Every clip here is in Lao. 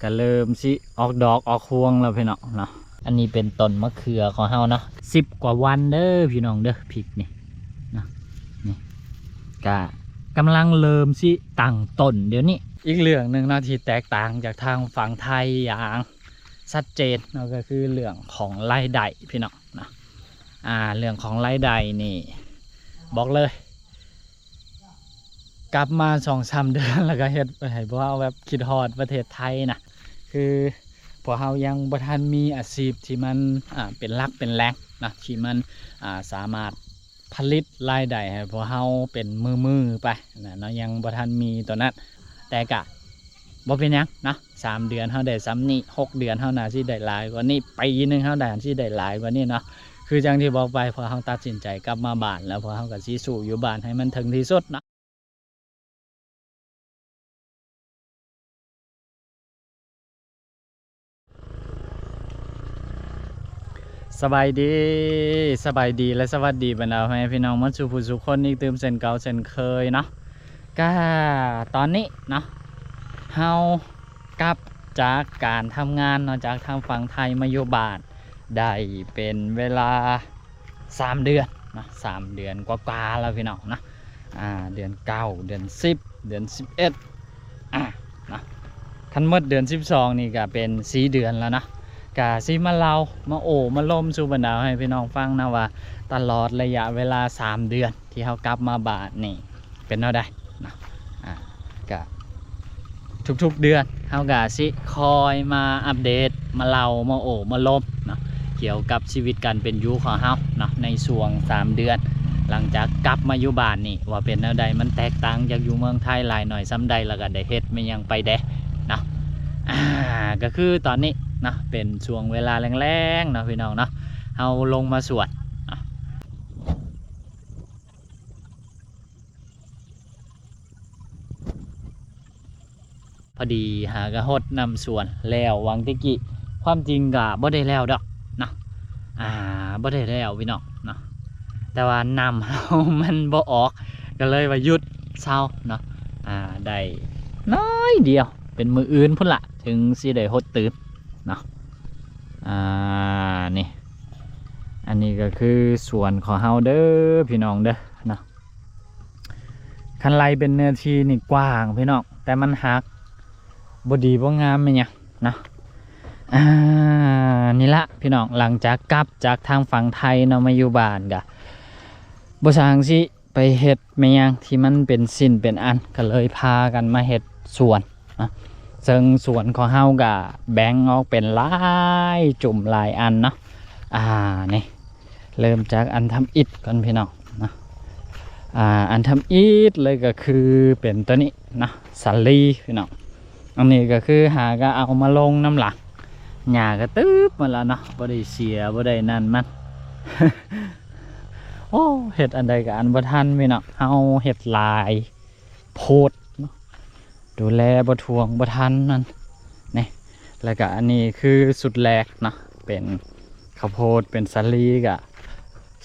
ກະເລີ່ມຊິອອກດອກອອກຮວງແລ້ວພີ່ນ້ອງເນາະ. ອັນນີ້ເປັນຕົ້ນມະເຂືອຂອງເຮົາເນາະ ສິບກວ່າວັນເດີພີ່ນ້ອງເດີ. ພິກນີ້ເນາະ ນີ້ກະກຳລັງເລີ່ມຊິຕັ້ງຕົ້ນດຽວນີ້. ອີກເລື່ອງໜຶ່ງເນາະ ທີ່ແຕກຕ່າງຈາກທາງຝັ່ງໄທຢ່າງຊັດເຈນເນາະ ກໍຄືເລື່ອງຂອງລາຍໄດ້ພີ່ນ້ອງເນາະ. ອ່າ ເລື່ອງຂອງລາຍໄດ້ນີ້ ບອກເລີຍ ກັບມາສອງສາມເດືອນ ແລ້ວກໍເຮັດໃຫ້ພວກເຮົາແບບຄິດຮອດປະເທດໄທນະ. ຄືພວກເຮົາຍັງບໍ່ທັນມີອາຊີບທີ່ມັນ ອ່າ ເປັນຫຼັກເປັນແຫຼ່ງນະ ທີ່ມັນ ອ່າ ສາມາດຜະລິດລາຍໄດ້ໃຫ້ພວກເຮົາເປັນມື້ໆໄປນະເນາະ ຍັງບໍ່ທັນມີຕົວນັ້ນ. ແຕ່ກະບໍ່ເປັນຫຍັງເນາະ ສາມເດືອນເຮົາໄດ້ສ່ຳນີ້ ຫົກເດືອນເຮົາໜ້າຊິໄດ້ຫຼາຍກວ່ານີ້ ປີໜຶ່ງເຮົາໜ້າຊິໄດ້ຫຼາຍກວ່ານີ້ເນາະ. ຄືຈັ່ງທີ່ບອກໄປ ພວກເຮົາຕັດສິນໃຈກັບມາບ້ານ ແລ້ວພວກເຮົາກໍຊິສູ້ຢູ່ບ້ານໃຫ້ມັນເຖິງທີ່ສຸດເນາະ. ສະບາຍດີ ສະບາຍດີ ແລະ ສະຫວັດດີບັນດາພໍ່ແມ່ພີ່ນ້ອງໝົດສູ່ຜູ້ສູ່ຄົນອີກຕື່ມເຊັ່ນເກົ່າເຊັ່ນເຄີຍເນາະ. ກະຕອນນີ້ເນາະ ເຮົາກັບຈາກການທຳງານເນາະ ຈາກທາງຝັ່ງໄທມາຢູ່ບ້ານ ໄດ້ເປັນເວລາສາມເດືອນເນາະ ສາມເດືອນກວ່າໆແລ້ວພີ່ນ້ອງເນາະ. ອ່າ ເດືອນເກົ້າ ເດືອນສິບ ເດືອນສິບເອັດ ອ່າ ເນາະ ຄັນໝົດເດືອນສິບສອງນີ້ກະເປັນສີ່ເດືອນແລ້ວເນາະ. ກະຊິມາເລົ່າມາໂອ້ມາລົມສູ່ບັນດາໃຫ້ພີ່ນ້ອງຟັງນະວ່າ ຕະຫຼອດໄລຍະເວລາສາມເດືອນ ທີ່ເຮົາກັບມາບ້ານນີ້ເປັນແນວໃດເນາະ. ອ່າ ກະທຸກໆເດືອນເຮົາກະຊິຄອຍມາອັບເດດ ມາເລົ່າ ມາໂອ້ມາລົມເນາະ ກ່ຽວກັບຊີວິດການເປັນຢູ່ຂອງເຮົາເນາະ ໃນຊ່ວງສາມເດືອນຫຼັງຈາກກັບມາຢູ່ບ້ານນີ້ ວ່າເປັນແນວໃດ ມັນແຕກຕ່າງຈາກຢູ່ເມືອງໄທຫຼາຍໜ້ອຍສ່ຳໃດ ແລ້ວກະໄດ້ເຮັດແມ່ນຫຍັງໄປແດ່ເນາະ. ອ່າ ກະຄືຕອນນີ້ເນາະ ເປັນຊ່ວງເວລາແລງໆເນາະ ພີ່ນ້ອງເນາະ ເຮົາລົງມາສວນເນາະ. ພໍດີຫາກະຫົດນ້ຳສວນແລ້ວຫວ່າງແຕ່ກີ້ ຄວາມຈິງກະບໍ່ໄດ້ແລ້ວດອກເນາະ ອ່າ ບໍ່ໄດ້ແລ້ວພີ່ນ້ອງເນາະ ແຕ່ວ່ານ້ຳເຮົາມັນບໍ່ອອກ ກະເລີຍວ່າຢຸດເຊົາເນາະ. ອ່າ ໄດ້ໜ້ອຍດຽວ ເປັນມື້ອື່ນພຸ້ນລະເຖິງຊິໄດ້ຫົດຕື່ມເນາະ. ອ່າ ນີ້ ອັນນີ້ກະຄືສວນຂອງເຮົາເດີພີ່ນ້ອງເດີເນາະ. ຄັນໄລ່ເປັນເນື້ອທີ່ນີ້ກວ້າງພີ່ນ້ອງ ແຕ່ມັນຫັກ ບໍ່ດີບໍ່ງາມແມ່ນຫຍັງເນາະ. ອ່າ ນີ້ລະພີ່ນ້ອງ ຫຼັງຈາກກັບຈາກທາງຝັ່ງໄທເນາະ ມາຢູ່ບ້ານກະບໍ່ຊ່າງຊິໄປເຮັດແມ່ນຫຍັງທີ່ມັນເປັນຊິ້ນເປັນອັນ ກະເລີຍພາກັນມາເຮັດສວນເນາະ. ເຊິ່ງສວນຂອງເຮົາກະແບ່ງອອກເປັນຫຼາຍຈຸ່ມຫຼາຍອັນເນາະ. ອ່າ ນີ້ ເລີ່ມຈາກອັນທຳອິດກ່ອນພີ່ນ້ອງເນາະ. ອ່າ ອັນທຳອິດເລີຍກະຄືເປັນໂຕນີ້ເນາະ ສາລີພີ່ນ້ອງ. ອັນນີ້ກະຄືຫາກະເອົາມາລົງນຳຫຼັງ ຫຍ້າກະຕຶບໝົດລະເນາະ ບໍ່ໄດ້ເສຍ ບໍ່ໄດ້ນັ້ນມັນ. ໂອ້ ເຮັດອັນໃດກະອັນບໍ່ທັນພີ່ນ້ອງ ເຮົາເຮັດຫຼາຍໂພດເນາະ ດູແລບໍ່ຖ້ວງບໍ່ທັນນັ້ນນີ້. ແລ້ວກະອັນນີ້ຄືຊຸດແລກເນາະ ເປັນເຂົ້າໂພດ ເປັນສາລີ ກະ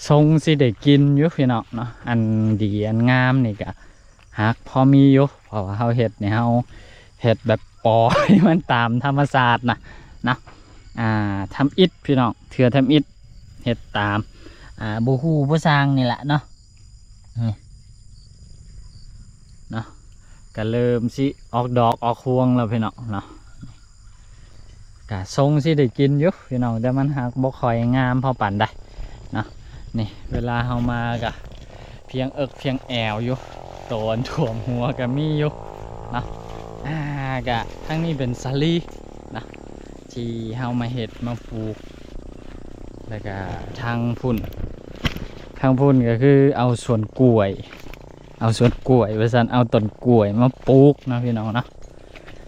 ຊົງຊິໄດ້ກິນຢູ່ພີ່ນ້ອງເນາະ. ອັນດີອັນງາມນີ້ກະຫາກພໍມີຢູ່ ເພາະວ່າເຮົາເຮັດນີ້ ເຮົາເຮັດແບບປ່ອຍມັນຕາມທຳມະຊາດນະ ນະ. ອ່າ ທຳອິດພີ່ນ້ອງ ເທື່ອທຳອິດ ເຮັດຕາມ ອ່າ ບໍ່ຮູ້ບໍ່ຊ່າງນີ້ແຫຼະເນາະ. ນີ້ເນາະ ກະເລີ່ມຊິອອກດອກອອກຮວງແລ້ວພີ່ນ້ອງເນາະ. ກະຊົງຊິໄດ້ກິນຢູ່ພີ່ນ້ອງ ແຕ່ມັນຫາກບໍ່ຄ່ອຍງາມພໍປານໃດເນາະ. ນີ້ເວລາເຮົາມາກະພຽງເອິກພຽງແອວຢູ່ ໂຕນຖ້ວມຫົວກະມີຢູ່ເນາະ. ອ່າ ກະທາງນີ້ເປັນສາລີເນາະ ທີ່ເຮົາມາເຮັດມາປູກ. ແລ້ວກະທາງພຸ້ນ ທາງພຸ້ນກະຄືເອົາສວນກ້ວຍ ເອົາສວນກ້ວຍວ່າຊັ້ນ ເອົາຕົ້ນກ້ວຍມາປູກເນາະພີ່ນ້ອງເນາະ.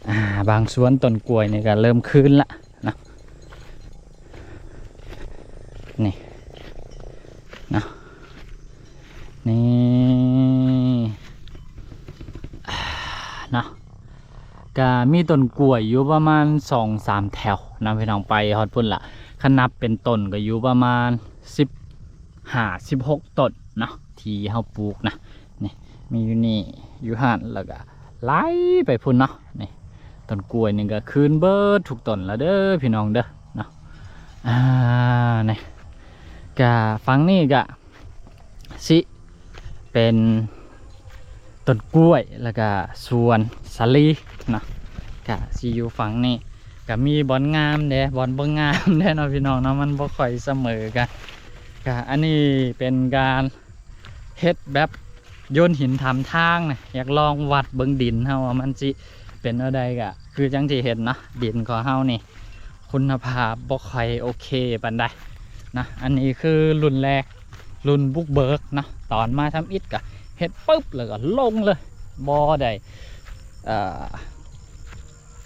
ອ່າ ບາງສວນຕົ້ນກ້ວຍນີ້ກະເລີ່ມຄືນລະເນາະ. ນີ້ເນາະ ນີ້ເນາະ ກະມີຕົ້ນກ້ວຍຢູ່ປະມານສອງສາມແຖວນະພີ່ນ້ອງ ໄປຮອດພຸ້ນລະ. ຄັນນັບເປັນຕົ້ນກະຢູ່ປະມານສິບຫ້າ ສິບຫົກຕົ້ນເນາະ ທີ່ເຮົາປູກນະ. ນີ້ ມີຢູ່ນີ້ ຢູ່ຫັ້ນ ແລ້ວກະໄລ່ໄປພຸ້ນເນາະ. ນີ້ ຕົ້ນກ້ວຍນີ້ກໍຄືນເບິດທຸກຕົ້ນລະເດີພີ່ນ້ອງເດີເນາະ. ອ່າ ນີ້ກະຝັ່ງນີ້ກະຊິເປັນຕົ້ນກ້ວຍ ແລ້ວກະສວນສາລີເນາະ ກະຊິຢູ່ຝັ່ງນີ້. ກະມີບ່ອນງາມແດ່ ບ່ອນບໍ່ງາມແດ່ເນາະພີ່ນ້ອງເນາະ ມັນບໍ່ຄ່ອຍສະເໝີກັນ. ກະອັນນີ້ເປັນການເຮັດແບບໂຍນຫີນຖາມທາງນະ ຢາກລອງວັດເບິ່ງດິນເຮົາວ່າມັນຊິເປັນແນວໃດ. ກະຄືຈັ່ງທີ່ເຫັນເນາະ ດິນຂອງເຮົານີ້ຄຸນນະພາບບໍ່ຄ່ອຍໂອເຄປານໃດນະ. ອັນນີ້ຄືລຸ້ນແລກ ລຸ້ນບຸກເບີກເນາະ ຕອນມາທຳອິດກະເຮັດປຶບ ແລ້ວກໍລົງເລີຍ ບໍ່ໄດ້ ເອີ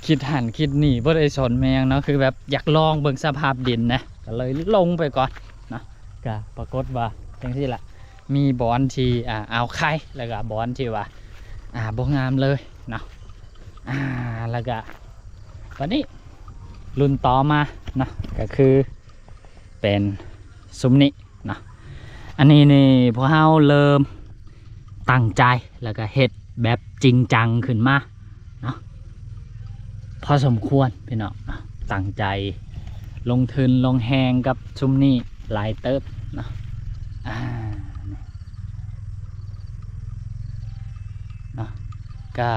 ຄິດຫັ້ນຄິດນີ້ ບໍ່ໄດ້ສົນແມ່ນຫຍັງເນາະ ຄືແບບຢາກລອງເບິ່ງສະພາບດິນນະ ກໍເລີຍລົງໄປກ່ອນເນາະ. ກະປາກົດວ່າຈັ່ງຊີ້ລະ ມີບ່ອນທີ່ ອ່າ ອ່າວໄຂ່ ແລ້ວກະບ່ອນທີ່ວ່າ ອ່າ ບໍ່ງາມເລີຍເນາະ. ອ່າ ແລ້ວກະບັດນີ້ລຸ້ນຕໍ່ມາເນາະ ກໍຄືເປັນຊຸມນີ້ ເນາະ. ອັນນີ້ນີ້ພວກເຮົາເລີ່ມຕັ້ງໃຈ ແລ້ວກໍເຮັດແບບຈິງຈັງຂຶ້ນມາເນາະ ພໍສົມຄວນພີ່ນ້ອງເນາະ ຕັ້ງໃຈລົງທຶນລົງແຮງກັບຊຸມນີ້ຫຼາຍເຕີບເນາະ. ອ່າ ເນາະ ກະ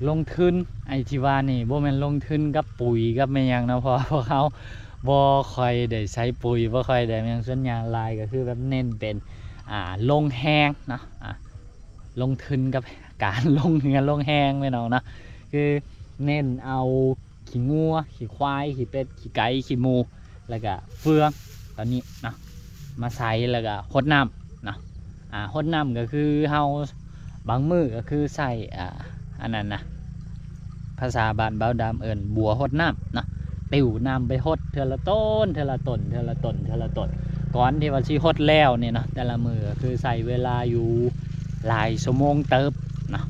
ລົງທຶນ ໄອ້ທີ່ວ່ານີ້ບໍ່ແມ່ນລົງທຶນກັບປຸ໋ຍກັບແມ່ນຫຍັງເນາະ ເພາະວ່າພວກເຮົາ ບໍ່ຄ່ອຍໄດ້ໃສ່ປຸ໋ຍ ບໍ່ຄ່ອຍໄດ້ຫຍັງ ສ່ວນໃຫຍ່ຫຼາຍກໍຄືແບບເນັ້ນເປັນ ອ່າ ລົງແຮງເນາະ ອ່າ ລົງທຶນກັບການລົງເຮືອນລົງແຮງແມ່ນເນາະ ຄືເນັ້ນເອົາຂີ້ງົວ ຂີ້ຄວາຍ ຂີ້ເປັດ ຂີ້ໄກ່ ຂີ້ໝູ ແລ້ວກະເຟືອງ ຕອນນີ້ເນາະ ມາໃສ່ ແລ້ວກະຫົດນ້ຳເນາະ. ອ່າ ຫົດນ້ຳກໍຄືເຮົາ ບາງມື້ກໍຄືໃຊ້ ອ່າ ອັນນັ້ນນະ ພາສາບ້ານບ່າວດຳເອີ້ນບົວຫົດນ້ຳເນາະ ຕິວນ້ຳໄປຫົດເທື່ອລະຕົ້ນ ເທື່ອລະຕົ້ນ ເທື່ອລະຕົ້ນ ເທື່ອລະຕົ້ນ ກ່ອນທີ່ວ່າຊິຫົດແລ້ວນີ້ເນາະ ແຕ່ລະມື້ກໍຄືໃຊ້ເວລາຢູ່ຫຼາຍຊົ່ວໂມງເຕີບເນາະ.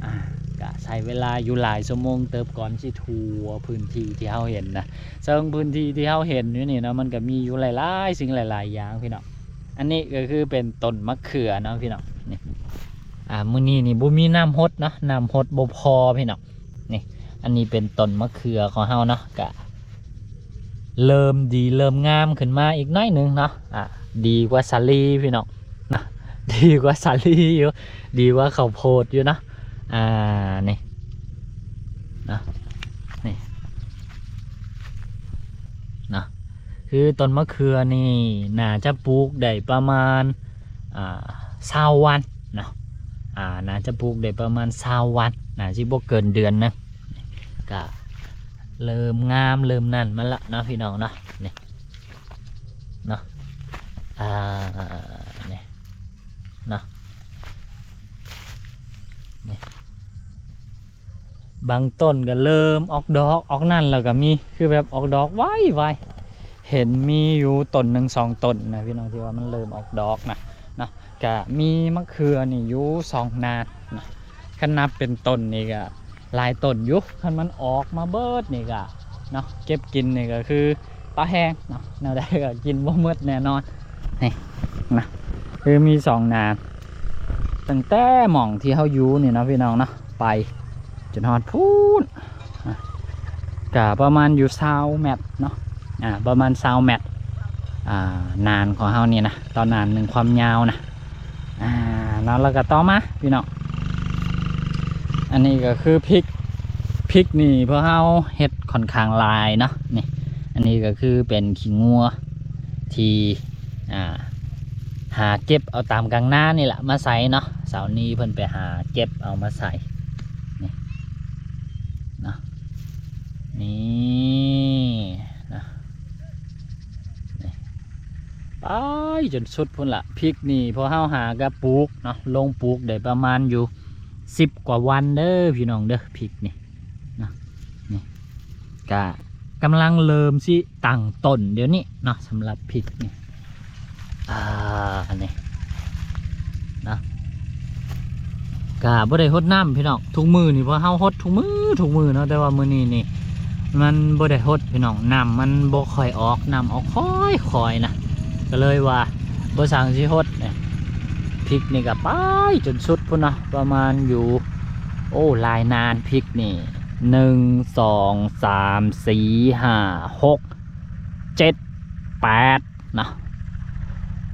ອ່າ ກະໃຊ້ເວລາຢູ່ຫຼາຍຊົ່ວໂມງເຕີບກ່ອນຊິທົ່ວພື້ນທີ່ທີ່ເຮົາເຫັນນະ ເຊິ່ງພື້ນທີ່ທີ່ເຮົາເຫັນຢູ່ນີ້ເນາະ ມັນກໍມີຢູ່ຫຼາຍໆສິ່ງຫຼາຍໆຢ່າງພີ່ນ້ອງ. ອັນນີ້ກໍຄືເປັນຕົ້ນມະເຂືອເນາະພີ່ນ້ອງ ນີ້ ອ່າ ມື້ນີ້ນີ້ບໍ່ມີນ້ຳຫົດເນາະ ນ້ຳຫົດບໍ່ພໍພີ່ນ້ອງ. ນີ້ ອັນນີ້ເປັນຕົ້ນມະເຂືອຂອງເຮົາເນາະ ກະເລີ່ມດີເລີ່ມງາມຂຶ້ນມາອີກໜ້ອຍໜຶ່ງເນາະ. ອ່າ ດີກວ່າສາລີພີ່ນ້ອງນະ ດີກວ່າສາລີຢູ່ ດີກວ່າເຂົ້າໂພດຢູ່ເນາະ. ອ່າ ນີ້ເນາະ ນີ້ເນາະ ຄືຕົ້ນມະເຂືອນີ້ໜ້າຈະປູກໄດ້ປະມານ ອ່າ ຊາວວັນເນາະ ອ່າ ໜ້າຈະປູກໄດ້ປະມານຊາວວັນ ໜ້າຊິບໍ່ເກີນເດືອນໜຶ່ງ ກະເລີ່ມງາມເລີ່ມນັ້ນມາລະເນາະພີ່ນ້ອງເນາະ. ນີ້ເນາະ ອ່າ ນີ້ເນາະ ນີ້ ບາງຕົ້ນກໍເລີ່ມອອກດອກອອກນັ້ນແລ້ວກໍມີ ຄືແບບອອກດອກໄວໆ ເຫັນມີຢູ່ຕົ້ນໜຶ່ງສອງຕົ້ນນະພີ່ນ້ອງ ທີ່ວ່າມັນເລີ່ມອອກດອກນະເນາະ. ກະມີມະເຂືອນີ້ຢູ່ສອງນານນະ ຄັນນັບເປັນຕົ້ນນີ້ກະຫຼາຍຕົ້ນຢູ່ ຄັນມັນອອກມາເບິດນີ້ກະເນາະ ເກັບກິນນີ້ກໍຄື ປາແຮງເນາະ ແນວໃດກໍກິນບໍ່ໝົດແນ່ນອນ. ນີ້ນະ ຄືມີສອງນານ ຕັ້ງແຕ່ໝ່ອງທີ່ເຮົາຢູ່ນີ້ເນາະພີ່ນ້ອງເນາະ ໄປຈົນຮອດພຸ້ນນະ ກະປະມານຢູ່ຊາວແມັດເນາະ ອ່າ ປະມານຊາວແມັດ ອ່າ ນານຂອງເຮົານີ້ນະ ຕໍ່ນານໜຶ່ງຄວາມຍາວນະ. ອ່າ ເນາະ ແລ້ວກໍຕໍ່ມາພີ່ນ້ອງ ອັນນີ້ກໍຄືພິກ ພິກນີ້ພວກເຮົາເຮັດຂ້ອນຂ້າງຫຼາຍເນາະ. ນີ້ ອັນນີ້ກໍຄືເປັນຂີ້ງົວທີ່ ອ່າ ຫາເກັບເອົາຕາມກາງນານີ້ລະມາໃສ່ເນາະ ສາວນີເພິ່ນໄປຫາເກັບເອົາມາໃສ່ ນີ້ເນາະ ນີ້ນະ ນີ້ ໄປຈົນສຸດພຸ້ນລະ. ພິກນີ້ພວກເຮົາຫາກະປູກເນາະ ລົງປູກໄດ້ປະມານຢູ່ສິບກວ່າວັນເດີພີ່ນ້ອງເດີ ພິກນີ້ເນາະ. ນີ້ກະກຳລັງເລີ່ມຊິຕັ້ງຕົ້ນດຽວນີ້ເນາະ ສຳລັບພິກນີ້ ອ່າ ອັນນີ້ເນາະ ກະບໍ່ໄດ້ຫົດນ້ຳພີ່ນ້ອງ. ທຸກມື້ນີ້ພວກເຮົາຫົດທຸກມື້ ທຸກມື້ເນາະ ແຕ່ວ່າມື້ນີ້ນີ້ມັນບໍ່ໄດ້ຫົດພີ່ນ້ອງ ນ້ຳມັນບໍ່ຄ່ອຍອອກ ນ້ຳອອກຄ່ອຍໆນະ ກໍເລີຍວ່າບໍ່ຊ່າງຊິຫົດ. ພິກນີ້ກະໄປຈົນສຸດພຸ້ນເນາະ ປະມານຢູ່ ໂອ້ ຫຼາຍນານ ພິກນີ້ ໜຶ່ງ ສອງ ສາມ ສີ່ ຫ້າ ຫົກ ເຈັດ ແປດເນາະ.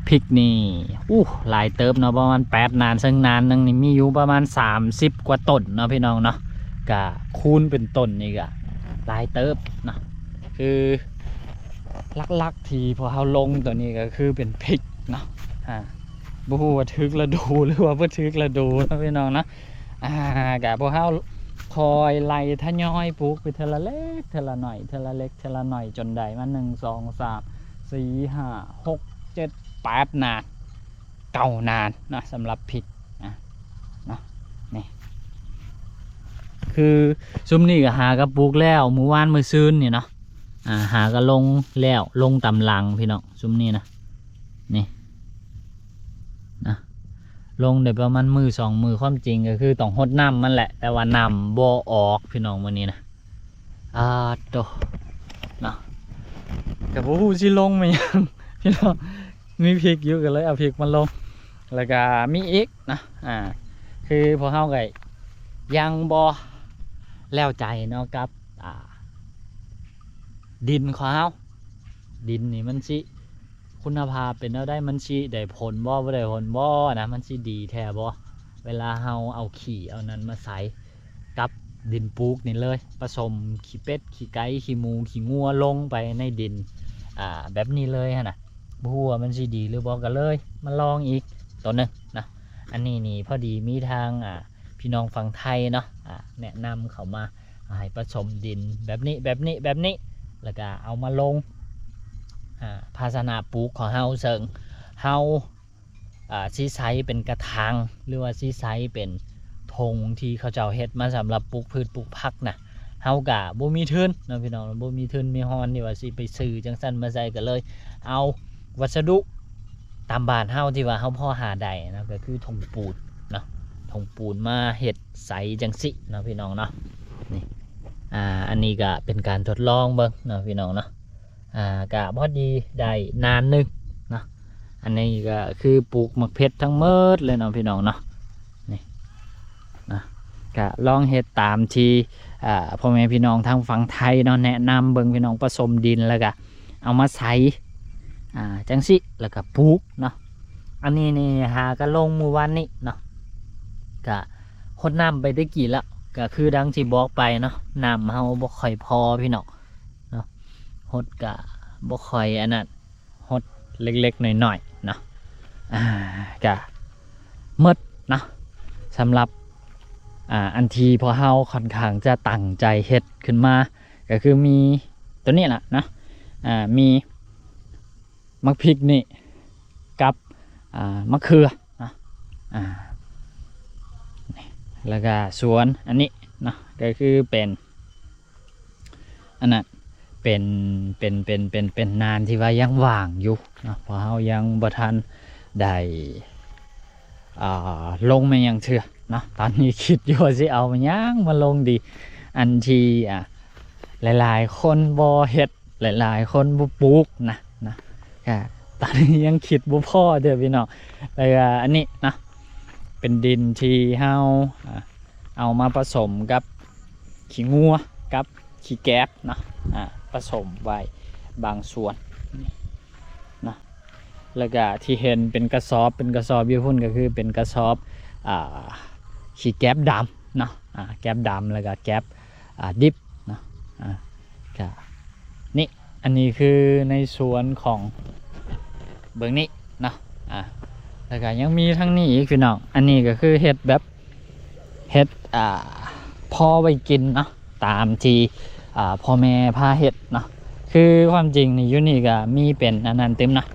ພິກນີ້ ອູ້ ຫຼາຍເຕີບເນາະ ປະມານແປດນານ ເຊິ່ງນານໜຶ່ງນີ້ມີຢູ່ປະມານສາມສິບກວ່າຕົ້ນເນາະ ພີ່ນ້ອງເນາະ. ກະຄູນເປັນຕົ້ນນີ້ກະຫຼາຍເຕີບເນາະ. ຄືຫຼັກໆທີ່ພວກເຮົາລົງໂຕນີ້ກໍຄືເປັນພິກເນາະ. ອ່າ ບໍ່ຮູ້ວ່າຖືກລະດູ ຫຼືວ່າບໍ່ຖືກລະດູເນາະ ພີ່ນ້ອງເນາະ. ອ່າ ກະພວກເຮົາຄ່ອຍໄລ່ທະຍອຍປູກໄປເທື່ອລະເລັກເທື່ອລະໜ້ອຍ ເທື່ອລະເລັກເທື່ອລະໜ້ອຍ ຈົນໄດ້ມາ ໜຶ່ງ ສອງ ສາມ ສີ່ ຫ້າ ຫົກ ເຈັດ ແປດນາ ເກົ້ານານເນາະ ສຳລັບພິກນະ ເນາະ. ນີ້ ຄືຊຸມນີ້ກໍຫາກໍປູກແລ້ວມື້ວານມື້ຊືນນີ້ເນາະ. ອ່າ ຫາກໍລົງແລ້ວ ລົງຕາມຫຼັງ ພີ່ນ້ອງ ຊຸມນີ້ນະ. ນີ້ນະ ລົງໄດ້ປະມານມື້ສອງມື້ ຄວາມຈິງກໍຄືຕ້ອງຫົດນ້ຳມັນແຫຼະ ແຕ່ວ່ານ້ຳບໍ່ອອກ ພີ່ນ້ອງ ມື້ນີ້ນະ. ອາໂຕ ເນາະ ກໍບໍ່ຮູ້ຊິລົງແມ່ນຫຍັງ ພີ່ນ້ອງ ມີພິກຢູ່ ກໍເລີຍເອົາພິກມາລົງ. ແລ້ວກໍມີອີກເນາະ ອ່າ ຄືພວກເຮົາກໍຍັງບໍ່ແລ້ວໃຈເນາະ ກັບ ອ່າ ດິນຂອງເຮົາ. ດິນນີ້ມັນຊິຄຸນນະພາບເປັນແນວໃດ? ມັນຊິໄດ້ຜົນບໍ່ ບໍ່ໄດ້ຜົນບໍ່ນະ? ມັນຊິດີແທ້ບໍ່? ເວລາເຮົາເອົາຂີ້ເອົານັ້ນມາໃສ່ກັບດິນປູກນີ້ເລີຍ ປະສົມຂີ້ເປັດ ຂີ້ໄກ່ ຂີ້ໝູ ຂີ້ງົວລົງໄປໃນດິນ ອ່າ ແບບນີ້ເລີຍຫັ້ນນະ ບໍ່ຮູ້ວ່າມັນຊິດີຫຼືບໍ່? ກໍເລີຍມາລອງອີກໂຕໜຶ່ງນະ. ອັນນີ້ນີ້ພໍດີມີທາງ ອ່າ ພີ່ນ້ອງຝັ່ງໄທເນາະ ອ່າ ແນະນຳເຂົ້າມາ ໃຫ້ປະສົມດິນແບບນີ້ ແບບນີ້ ແບບນີ້ ແລ້ວກະເອົາມາລົງ ອ່າ ພາຊະນະປູກຂອງເຮົາ ເຊິ່ງເຮົາ ອ່າ ຊິໃຊ້ເປັນກະຖາງ ຫຼືວ່າຊິໃຊ້ເປັນຖົງທີ່ເຂົາເຈົ້າເຮັດມາສຳລັບປູກພືດປູກຜັກນະ. ເຮົາກະບໍ່ມີທຶນເນາະ ພີ່ນ້ອງ ບໍ່ມີທຶນມີຮອນທີ່ວ່າຊິໄປຊື້ຈັ່ງຊັ້ນມາໃສ່ ກໍເລີຍເອົາວັດສະດຸຕາມບ້ານເຮົາທີ່ວ່າເຮົາພໍຫາໄດ້ເນາະ ກໍຄືຖົງປູນເນາະ ຖົງປູນມາເຮັດໃສ່ຈັ່ງຊີ້ເນາະ ພີ່ນ້ອງເນາະ. ນີ້ ອ່າ ອັນນີ້ກໍເປັນການທົດລອງເບິ່ງເນາະ ພີ່ນ້ອງເນາະ. ອ່າ ກະພໍດີໄດ້ນານໜຶ່ງເນາະ. ອັນນີ້ກໍຄືປູກໝາກເຜັດທັງໝົດເລີຍເນາະ ພີ່ນ້ອງເນາະ. ນີ້ນະ ກະລອງເຮັດຕາມທີ່ ອ່າ ພໍ່ແມ່ພີ່ນ້ອງທາງຝັ່ງໄທເນາະ ແນະນຳເບິ່ງ ພີ່ນ້ອງ ປະສົມດິນ ແລ້ວກະເອົາມາໃສ່ ອ່າ ຈັ່ງຊີ້ ແລ້ວກະປູກເນາະ. ອັນນີ້ນີ້ຫາກະລົງມື້ວານນີ້ເນາະ ກະຫົດນ້ຳໄປແຕ່ກີ້ແລ້ວ ກະຄືດັ່ງທີ່ບອກໄປເນາະ ນ້ຳເຮົາບໍ່ຄ່ອຍພໍ ພີ່ນ້ອງເນາະ. ຫົດກະບໍ່ຄ່ອຍອັນນັ້ນ ຫົດເລັກໆນ້ອຍໆເນາະ. ອ່າ ກະໝົດເນາະ ສຳລັບ ອ່າ ອັນທີ່ພວກເຮົາຂ້ອນຂ້າງຈະຕັ້ງໃຈເຮັດຂຶ້ນມາ ກໍຄືມີໂຕນີ້ລະເນາະ ອ່າ ມີໝາກພິກນີ້ກັບ ອ່າ ມະເຂືອເນາະ. ອ່າ ແລ້ວກະສວນອັນນີ້ເນາະ ກໍຄືເປັນ ອັນນັ້ນເປັນ ເປັນ ເປັນ ເປັນ ເປັນນານທີ່ວ່າຍັງວ່າງຢູ່ເນາະ ເພາະເຮົາຍັງບໍ່ທັນໄດ້ ອ່າ ລົງແມ່ນຫຍັງເທື່ອເນາະ. ຕອນນີ້ຄິດຢູ່ວ່າຊິເອົາຫຍັງມາລົງດີ ອັນທີ່ ອ່າ ຫຼາຍໆຄົນບໍ່ເຮັດ ຫຼາຍໆຄົນບໍ່ປູກນະ ນະ. ກະຕອນນີ້ຍັງຄິດບໍ່ພໍເດີ້ພີ່ນ້ອງ. ແລ້ວກະອັນນີ້ເນາະ ເປັນດິນທີ່ເຮົາ ອ່າ ເອົາມາປະສົມກັບຂີ້ງົວກັບຂີ້ແກບເນາະ ອ່າ ປະສົມໄວ້ບາງສ່ວນນີ້ເນາະ. ແລ້ວກະທີ່ເຫັນເປັນກະສອບ ເປັນກະສອບຢູ່ພຸ້ນ ກໍຄືເປັນກະສອບ ອ່າ ຂີ້ແກບດຳເນາະ ອ່າ ແກບດຳ ແລ້ວກະແກບ ອ່າ ດິບເນາະ. ອ່າ ກະນີ້ ອັນນີ້ຄືໃນສວນຂອງເບິ່ງນີ້ເນາະ. ອ່າ ແລ້ວກະຍັງມີທາງນີ້ອີກພີ່ນ້ອງ ອັນນີ້ກໍຄືເຮັດແບບ ເຮັດ ອ່າ ພໍໄວ້ກິນເນາະ ຕາມທີ່ ອ່າ ພໍ່ແມ່ພາເຮັດເນາະ. ຄືຄວາມຈິງນີ້ ຢູ່ນີ້ກໍມີເປັນອັນນັ້ນຕື່ມເນາະ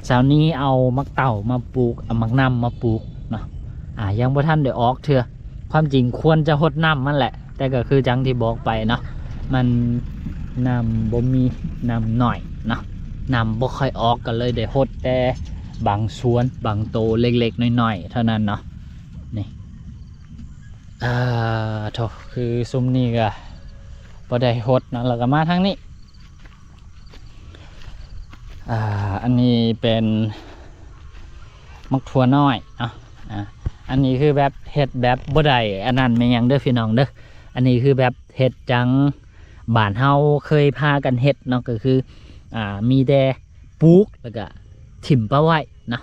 ຊາວນີ້ເອົາໝາກເຕົ້າມາປູກ ເອົາໝາກນ້ຳມາປູກເນາະ. ອ່າ ຍັງບໍ່ທັນໄດ້ອອກເທື່ອ ຄວາມຈິງຄວນຈະຫົດນ້ຳມັນແຫຼະ ແຕ່ກໍຄືຈັ່ງທີ່ບອກໄປເນາະ ມັນນ້ຳບໍ່ມີ ນ້ຳໜ້ອຍເນາະ ນ້ຳບໍ່ຄ່ອຍອອກ ກໍເລີຍໄດ້ຫົດແຕ່ບາງສ່ວນບາງໂຕເລັກໆນ້ອຍໆເທົ່ານັ້ນເນາະ. ນີ້ ອ່າ ໂທ້ ຄືຊຸມນີ້ກໍບໍ່ໄດ້ຫົດເນາະ. ແລ້ວກໍມາທາງນີ້ ອ່າ ອັນນີ້ເປັນໝາກຖົ່ວນ້ອຍເນາະ. ອ່າ ອັນນີ້ຄືແບບເຮັດແບບບໍ່ໄດ້ອັນນັ້ນແມ່ນຫຍັງເດີພີ່ນ້ອງເດີ. ອັນນີ້ຄືແບບເຮັດຈັ່ງບ້ານເຮົາເຄີຍພາກັນເຮັດເນາະ ກໍຄື ອ່າ ມີແຕ່ປູກ ແລ້ວກະຖິ້ມປະໄວ້ເນາະ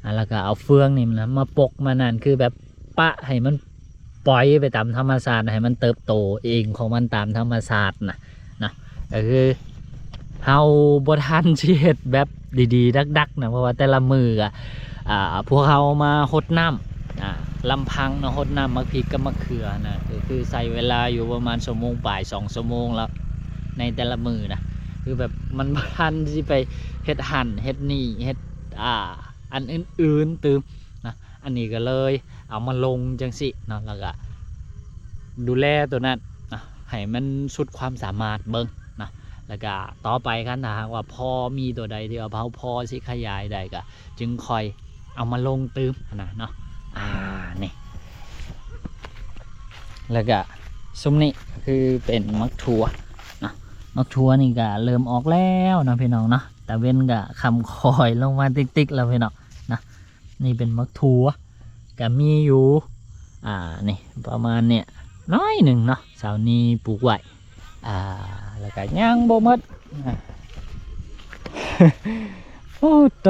ອ່າ ແລ້ວກະເອົາເຟືອງນີ້ນະມາປົກມານັ້ນ ຄືແບບປະໃຫ້ມັນປ່ອຍໄປຕາມທຳມະຊາດ ໃຫ້ມັນເຕີບໂຕເອງຂອງມັນຕາມທຳມະຊາດນະ. ນະ ກໍຄືເຮົາບໍ່ທັນຊິເຮັດແບບດີໆດັກໆນະ ເພາະວ່າແຕ່ລະມື້ກະ ອ່າ ພວກເຮົາມາຫົດນ້ຳ ອ່າ ລຳພັງເນາະ ຫົດນ້ຳໝາກພິກກັບໝາກເຂືອນະ ກໍຄືໃຊ້ເວລາຢູ່ປະມານຊົ່ວໂມງປາຍ ສອງຊົ່ວໂມງແລ້ວ ໃນແຕ່ລະມື້ນະ ຄືແບບມັນບໍ່ທັນຊິໄປເຮັດຫັ້ນເຮັດນີ້ ເຮັດ ອ່າ ອັນອື່ນໆຕື່ມນະ. ອັນນີ້ກໍເລີຍເອົາມາລົງຈັ່ງຊີ້ເນາະ ແລ້ວກໍດູແລໂຕນັ້ນນະ ໃຫ້ມັນສຸດຄວາມສາມາດເບິ່ງນະ ແລ້ວກໍຕໍ່ໄປຄັນຖ້າຫາກວ່າພໍມີໂຕໃດທີ່ວ່າເຮົາພໍຊິຂະຫຍາຍໄດ້ ກໍຈຶ່ງຄ່ອຍເອົາມາລົງຕື່ມຫັ້ນນະເນາະ. ອ່າ ນີ້ ແລ້ວກໍຊຸມນີ້ກໍຄືເປັນໝາກຖົ່ວເນາະ ໝາກຖົ່ວນີ້ກໍເລີ່ມອອກແລ້ວເນາະພີ່ນ້ອງເນາະ ຕາເວັນກໍຄ່ຳຄ່ອຍລົງມາຕິກໆແລ້ວພີ່ນ້ອງນະ. ນີ້ເປັນໝາກຖົ່ວ ກະມີຢູ່ ອ່າ ນີ້ປະມານເນີ້ຍໜ້ອຍໜຶ່ງເນາະ ສາວນີປູກໄວ້ ອ່າ ແລ້ວກະຍັງບໍ່ໝົດ ອ່າ ໂອ້ໂຕ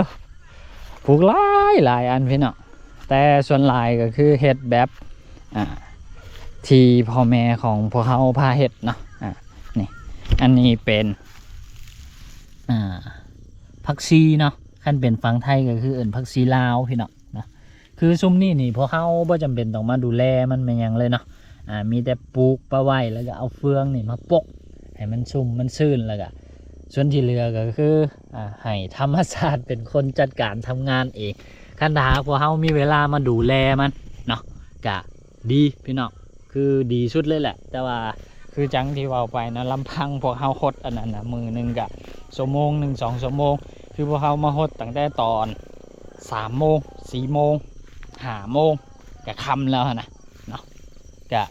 ປູກຫຼາຍຫຼາຍອັນພີ່ນ້ອງ ແຕ່ສ່ວນຫຼາຍກໍຄືເຮັດແບບ ອ່າ ທີ່ພໍ່ແມ່ຂອງພວກເຮົາພາເຮັດເນາະ. ອ່າ ນີ້ ອັນນີ້ເປັນ ອ່າ ຜັກຊີເນາະ ຄັນເປັນຝັ່ງໄທກໍຄືເອີ້ນຜັກຊີລາວພີ່ນ້ອງເນາະ. ຄືຊຸມນີ້ນີ້ພວກເຮົາບໍ່ຈຳເປັນຕ້ອງມາດູແລມັນແມ່ນຫຍັງເລີຍເນາະ ອ່າ ມີແຕ່ປູກປະໄວ້ ແລ້ວກໍເອົາເຟືອງນີ້ມາປົກໃຫ້ມັນຊຸ່ມມັນຊື່ນ ແລ້ວກໍສ່ວນທີ່ເຫຼືອກໍຄື ອ່າ ໃຫ້ທຳມະຊາດເປັນຄົນຈັດການທຳງານເອງ. ຄັນຖ້າຫາກພວກເຮົາມີເວລາມາດູແລມັນເນາະ ກະ ດີພີ່ນ້ອງ ຄືດີສຸດເລີຍແຫຼະ. ແຕ່ວ່າຄືຈັ່ງທີ່ເວົ້າໄປນະ ລຳພັງພວກເຮົາຫົດອັນນັ້ນນະ ມື້ໜຶ່ງກະຊົ່ວໂມງໜຶ່ງ ສອງຊົ່ວໂມງ ຄືພວກເຮົາມາຫົດຕັ້ງແຕ່ຕອນສາມໂມງ ສີ່ໂມງ ຫ້າໂມງ ກະຄ່ຳແລ້ວຫັ້ນນະເນາະ. ກະ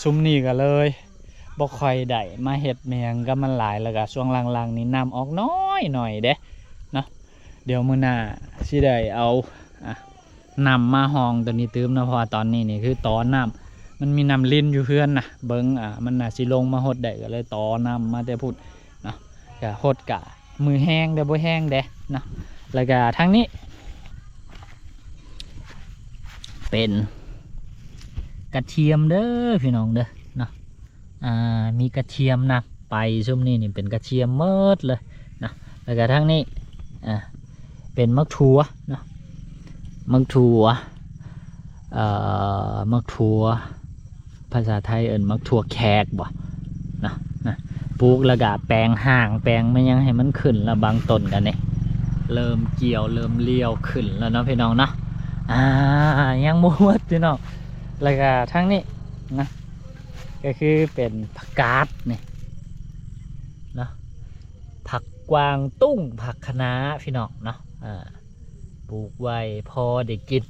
ຊຸມນີ້ກະເລີຍບໍ່ຄ່ອຍໄດ້ມາເຮັດແມ່ນຫຍັງກັບມັນຫຼາຍ ແລ້ວກະຊ່ວງຫຼັງໆນີ້ນ້ຳອອກໜ້ອຍໜ້ອຍເດ້ເນາະ. ດຽວມື້ໜ້າຊິໄດ້ເອົາ ອ່າ ນ້ຳມາຮອງໂຕນີ້ຕື່ມເນາະ ເພາະວ່າຕອນນີ້ນີ້ຄືຕໍ່ນ້ຳ ມັນມີນ້ຳລິນຢູ່ເຮືອນນະ ເບິ່ງ ອ່າ ມັນໜ້າຊິລົງມາຫົດໄດ້ ກໍເລີຍຕໍ່ນ້ຳມາແຕ່ພຸ້ນເນາະ. ກະຫົດກະມືແຮງແດ່ ບໍ່ແຮງແດ່ເນາະ. ແລ້ວກະທາງນີ້ເປັນກະທຽມເດີພີ່ນ້ອງເດີເນາະ. ອ່າ ມີກະທຽມນຳ ໄປຊຸມນີ້ນີ້ເປັນກະທຽມໝົດເລີຍນະ. ແລ້ວກະທາງນີ້ ອ່າ ເປັນໝາກຖົ່ວເນາະ ໝາກຖົ່ວ ເອີ ໝາກຖົ່ວ ພາສາໄທເອີ້ນໝາກຖົ່ວແຂກບໍເນາະ ນະ ປູກແລ້ວກະແປງຮ່າງແປງແມ່ນຫຍັງໃຫ້ມັນຂຶ້ນ ແລ້ວບາງຕົ້ນກະນີ້ເລີ່ມກ່ຽວເລີ່ມລ້ຽວຂຶ້ນແລ້ວເນາະພີ່ນ້ອງເນາະ. ອ່າ ຍັງບໍ່ໝົດພີ່ນ້ອງ. ແລ້ວກະທາງນີ້ນະ ກໍຄືເປັນຜັກກາດນີ້ເນາະ ຜັກກວາງຕຸ້ງ ຜັກຄະນ້າພີ່ນ້ອງເນາະ. ອ່າ ປູກໄວ້ພໍໄດ້ກິນ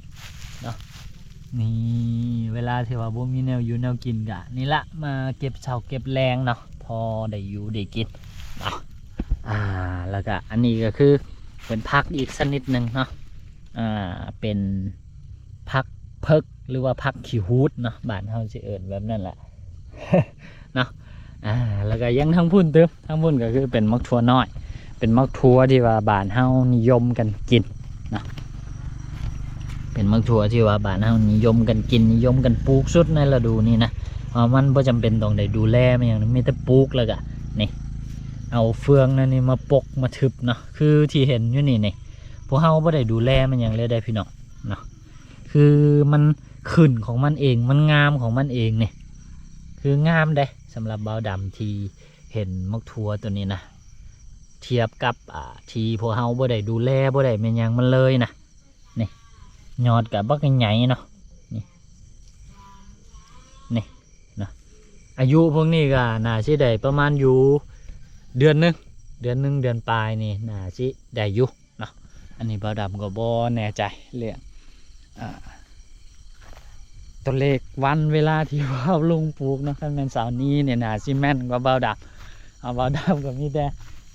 ເນາະ. ນີ້ ເວລາທີ່ວ່າບໍ່ມີແນວຢູ່ແນວກິນກະນີ້ລະ ມາເກັບເຊົ້າເກັບແລງເນາະ ພໍໄດ້ຢູ່ໄດ້ກິນເນາະ. ອ່າ ແລ້ວກະອັນນີ້ກໍຄືເປັນຜັກອີກຊະນິດໜຶ່ງເນາະ. ອ່າ ເປັນຜັກເຜິກ ຫຼືວ່າຜັກຂີ້ຫູດເນາະ ບ້ານເຮົາຊິເອີ້ນແບບນັ້ນແຫຼະເນາະ. ອ່າ ແລ້ວກໍຍັງທາງພຸ້ນຕື່ມ ທາງພຸ້ນກໍຄືເປັນໝາກຖົ່ວນ້ອຍ ເປັນໝາກຖົ່ວທີ່ວ່າບ້ານເຮົານິຍົມກັນກິນເນາະ ເປັນໝາກຖົ່ວທີ່ວ່າບ້ານເຮົານິຍົມກັນກິນ ນິຍົມກັນປູກສຸດໃນລະດູນີ້ນະ. ເພາະມັນບໍ່ຈຳເປັນຕ້ອງໄດ້ດູແລແມ່ນຫຍັງ ມີແຕ່ປູກ ແລ້ວກໍນີ້ ເອົາເຟືອງນັ້ນນີ້ມາປົກມາທຶບເນາະ ຄືທີ່ເຫັນຢູ່ນີ້ນີ້ ພວກເຮົາບໍ່ໄດ້ດູແລມັນຫຍັງເລີຍເດ້ພີ່ນ້ອງເນາະ. ຄືມັນຂຶ້ນຂອງມັນເອງ ມັນງາມຂອງມັນເອງນີ້ ຄືງາມເດ້. ສຳລັບບ່າວດຳທີ່ເຫັນໝາກຖົ່ວໂຕນີ້ນະ ທຽບກັບ ອ່າ ທີ່ພວກເຮົາບໍ່ໄດ້ດູແລ ບໍ່ໄດ້ແມ່ນຫຍັງມັນເລີຍນະ. ນີ້ ຍອດກະບັກໃຫຍ່ເນາະ ນີ້ ນີ້ເນາະ. ອາຍຸພວກນີ້ກະໜ້າຊິໄດ້ປະມານຢູ່ເດືອນໜຶ່ງ ເດືອນໜຶ່ງ ເດືອນປາຍນີ້ໜ້າຊິໄດ້ຢູ່ ເນາະ. ອັນນີ້ບ່າວດຳກໍບໍ່ແນ່ໃຈເລື່ອງ ອ່າ ຕົວເລກວັນເວລາທີ່ວ່າເຮົາລົງປູກເນາະ. ຄັນແມ່ນສາວນີນີ້ໜ້າຊິແມ່ນກວ່າບ່າວດຳ. ເອົາ ບ່າວດຳກໍມີແຕ່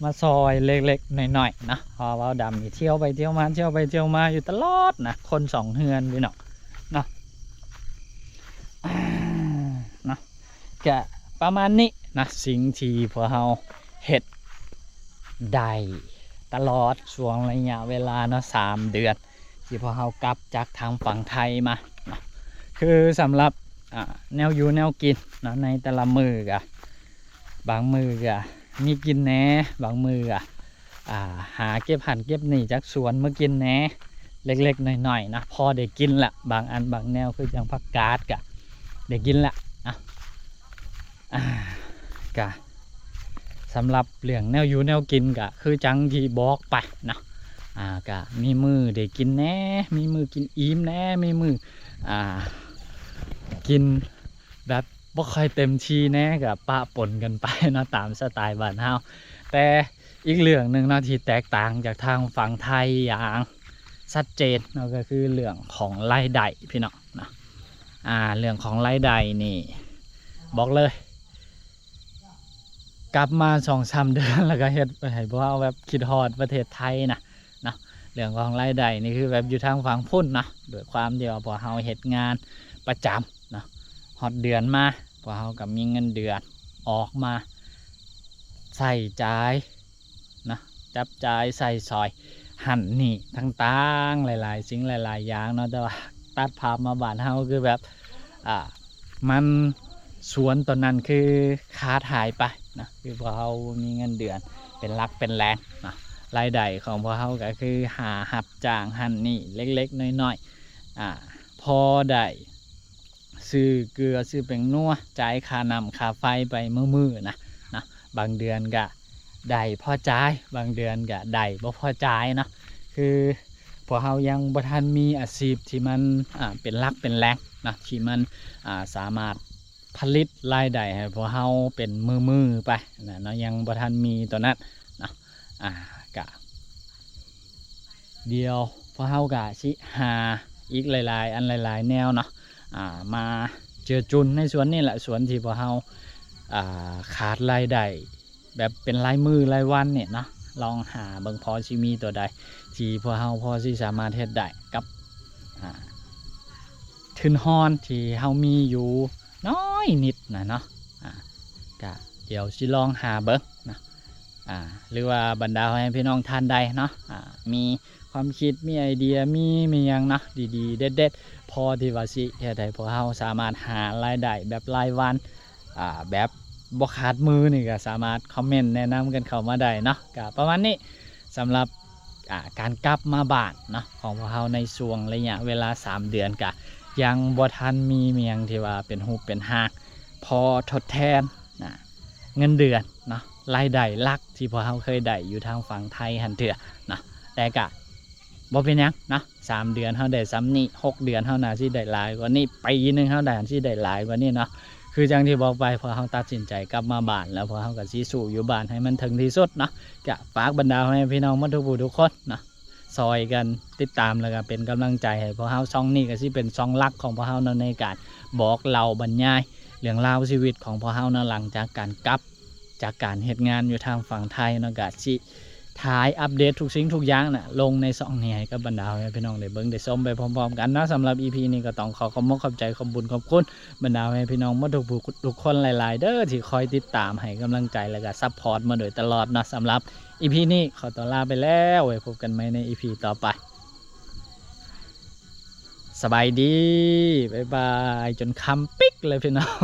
ມາຊ່ອຍເລັກໆນ້ອຍໆເນາະ ເພາະວ່າບ່າວດຳນີ້ທ່ຽວໄປທ່ຽວມາ ທ່ຽວໄປທ່ຽວມາຢູ່ຕະຫຼອດນະ ຄົນສອງເຮືອນພີ່ນ້ອງເນາະ. ກະປະມານນີ້ນະ ສິ່ງທີ່ພວກເຮົາເຮັດໄດ້ຕະຫຼອດຊ່ວງໄລຍະເວລາເນາະ ສາມເດືອນ ທີ່ພວກເຮົາກັບຈາກທາງຝັ່ງໄທມາເນາະ. ຄືສຳລັບ ອ່າ ແນວຢູ່ແນວກິນເນາະ ໃນແຕ່ລະມື້ກະ ບາງມື້ກະມີກິນແດ່ ບາງມື້ກະ ອ່າ ຫາເກັບຫັ້ນເກັບນີ້ຈາກສວນມາກິນແດ່ ເລັກໆນ້ອຍໆນະ ພໍໄດ້ກິນລະ ບາງອັນບາງແນວ ຄືຈັ່ງຜັກກາດກະໄດ້ກິນລະນະ. ອ່າ ກະສຳລັບເລື່ອງແນວຢູ່ແນວກິນກະຄືຈັ່ງທີ່ບອກໄປເນາະ ອ່າ ກະມີມື້ໄດ້ກິນແດ່ ມີມື້ກິນອີ່ມແດ່ ມີມື້ ອ່າ ກິນແບບບໍ່ຄ່ອຍເຕັມທີ່ແດ່ ກະປະປົນກັນໄປເນາະ ຕາມສະໄຕບ້ານເຮົາ. ແຕ່ອີກເລື່ອງໜຶ່ງເນາະ ທີ່ແຕກຕ່າງຈາກທາງຝັ່ງໄທຢ່າງຊັດເຈນເນາະ ກໍຄືເລື່ອງຂອງລາຍໄດ້ພີ່ນ້ອງເນາະ. ອ່າ ເລື່ອງຂອງລາຍໄດ້ນີ້ ບອກເລີຍ ກັບມາສອງສາມເດືອນ ແລ້ວກໍເຮັດໃຫ້ພວກເຮົາແບບຄິດຮອດປະເທດໄທນະເນາະ. ເລື່ອງຂອງລາຍໄດ້ນີ້ຄືແບບຢູ່ທາງຝັ່ງພຸ້ນເນາະ ດ້ວຍຄວາມທີ່ວ່າພວກເຮົາເຮັດງານປະຈຳເນາະ ຮອດເດືອນມາ ພວກເຮົາກໍມີເງິນເດືອນອອກມາໃຊ້ຈ່າຍ ນະ ຈັບຈ່າຍໃຊ້ສອຍຫັ້ນນີ້ຕ່າງໆ ຫຼາຍໆສິ່ງຫຼາຍໆຢ່າງເນາະ. ແຕ່ວ່າຕັດພາບມາບ້ານເຮົາຄືແບບ ອ່າ ມັນ ສ່ວນຕົວນັ້ນຄືຂາດຫາຍໄປນະ ຄືພວກເຮົາບໍ່ມີເງິນເດືອນເປັນຫຼັກເປັນແຫຼ່ງນະ. ລາຍໄດ້ຂອງພວກເຮົາກໍຄືຫາຮັບຈ້າງຫັ້ນນີ້ເລັກໆນ້ອຍໆ ອ່າ ພໍໄດ້ ຊື້ເກືອ ຊື້ແປ້ງນົວ ຈ່າຍຄ່ານ້ຳຄ່າໄຟໄປມື້ໆນະ ນະ. ບາງເດືອນກະໄດ້ພໍຈ່າຍ ບາງເດືອນກະໄດ້ບໍ່ພໍຈ່າຍເນາະ. ຄືພວກເຮົາຍັງບໍ່ທັນມີອາຊີບທີ່ມັນ ອ່າ ເປັນຫຼັກເປັນແຫຼ່ງເນາະ ທີ່ມັນ ອ່າ ສາມາດຜະລິດລາຍໄດ້ໃຫ້ພວກເຮົາເປັນມື້ໆໄປນະເນາະ ຍັງບໍ່ທັນມີຕົວນັ້ນເນາະ. ອ່າ ກະ ດຽວພວກເຮົາກະຊິຫາອີກຫຼາຍໆອັນຫຼາຍໆແນວເນາະ ອ່າ ມາເຈືອຈຸນໃນສ່ວນນີ້ແຫຼະ ສ່ວນທີ່ພວກເຮົາ ອ່າ ຂາດລາຍໄດ້ແບບເປັນລາຍມື້ລາຍວັນນີ້ເນາະ. ລອງຫາເບິ່ງພໍຊິມີຕົວໃດທີ່ພວກເຮົາພໍຊິສາມາດເຮັດໄດ້ກັບ ອ່າ ທຶນຮອນທີ່ເຮົາມີຢູ່ນ້ອຍນິດນະເນາະ. ອ່າ ກະດຽວຊິລອງຫາເບິ່ງນະ ອ່າ ຫຼືວ່າບັນດາພໍ່ແມ່ພີ່ນ້ອງທ່ານໃດເນາະ ອ່າ ມີຄວາມຄິດ ມີໄອເດຍ ມີ ມີຫຍັງເນາະ ດີໆເດັດໆ ພໍທີ່ວ່າຊິເຮັດໃຫ້ພວກເຮົາສາມາດຫາລາຍໄດ້ແບບລາຍວັນ ອ່າ ແບບບໍ່ຂາດມືນີ້ ກໍສາມາດຄອມເມັນແນະນຳກັນເຂົ້າມາໄດ້ເນາະ. ກໍປະມານນີ້ ສຳລັບ ອ່າ ການກັບມາບ້ານເນາະ ຂອງພວກເຮົາໃນຊ່ວງໄລຍະເວລາສາມເດືອນ ກະຍັງບໍ່ທັນມີຫຍັງທີ່ວ່າເປັນຮູບເປັນຮ່າງ ພໍທົດແທນນະ ເງິນເດືອນເນາະ ລາຍໄດ້ຫຼັກທີ່ພວກເຮົາເຄີຍໄດ້ຢູ່ທາງຝັ່ງໄທຫັ້ນເທື່ອເນາະ. ແຕ່ກະບໍ່ເປັນຫຍັງເນາະ ສາມເດືອນເຮົາໄດ້ສ່ຳນີ້ ຫົກເດືອນເຮົາໜ້າຊິໄດ້ຫຼາຍກວ່ານີ້ ປີໜຶ່ງເຮົາໜ້າຊິໄດ້ຫຼາຍກວ່ານີ້ເນາະ. ຄືຈັ່ງທີ່ບອກໄປ ພວກເຮົາຕັດສິນໃຈກັບມາບ້ານ ແລ້ວພວກເຮົາກໍຊິສູ້ຢູ່ບ້ານໃຫ້ມັນເຖິງທີ່ສຸດເນາະ. ກະຝາກບັນດາພໍ່ແມ່ພີ່ນ້ອງໝົດທຸກຜູ້ທຸກຄົນເນາະ ຊ່ອຍກັນຕິດຕາມ ແລ້ວກໍເປັນກຳລັງໃຈໃຫ້ພວກເຮົາ. ຊ່ອງນີ້ກໍຊິເປັນຊ່ອງຫຼັກຂອງພວກເຮົາເນາະ ໃນການບອກເລົ່າບັນຍາຍເລື່ອງລາວຊີວິດຂອງພວກເຮົາເນາະ ຫຼັງຈາກການກັບຈາກການເຮັດງານຢູ່ທາງຝັ່ງໄທເນາະ ກໍຊິຖ່າຍອັບເດດທຸກສິ່ງທຸກຢ່າງນະ ລົງໃນຊ່ອງນີ້ໃຫ້ກັບບັນດາພໍ່ແມ່ພີ່ນ້ອງໄດ້ເບິ່ງໄດ້ຊົມໄປພ້ອມໆກັນເນາະ. ສຳລັບອີພີນີ້ກໍຕ້ອງຂໍຂອບມົກຂອບໃຈ ຂອບບຸນຂອບຄຸນບັນດາພໍ່ແມ່ພີ່ນ້ອງໝົດທຸກຜູ້ທຸກຄົນຫຼາຍໆເດີ້ ທີ່ຄອຍຕິດຕາມໃຫ້ກຳລັງໃຈ ແລ້ວກໍຊັບພອດມາໂດຍຕະຫຼອດເນາະ. ສຳລັບ ອີພີນີ້ຂໍຕົວລາໄປແລ້ວ ໄວ້ພົບກັນໃໝ່ໃນອີພີຕໍ່ໄປ. ສະບາຍດີ ບາຍບາຍ ຈົນຄ່ຳປິກເລີຍພີ່ນ້ອງ.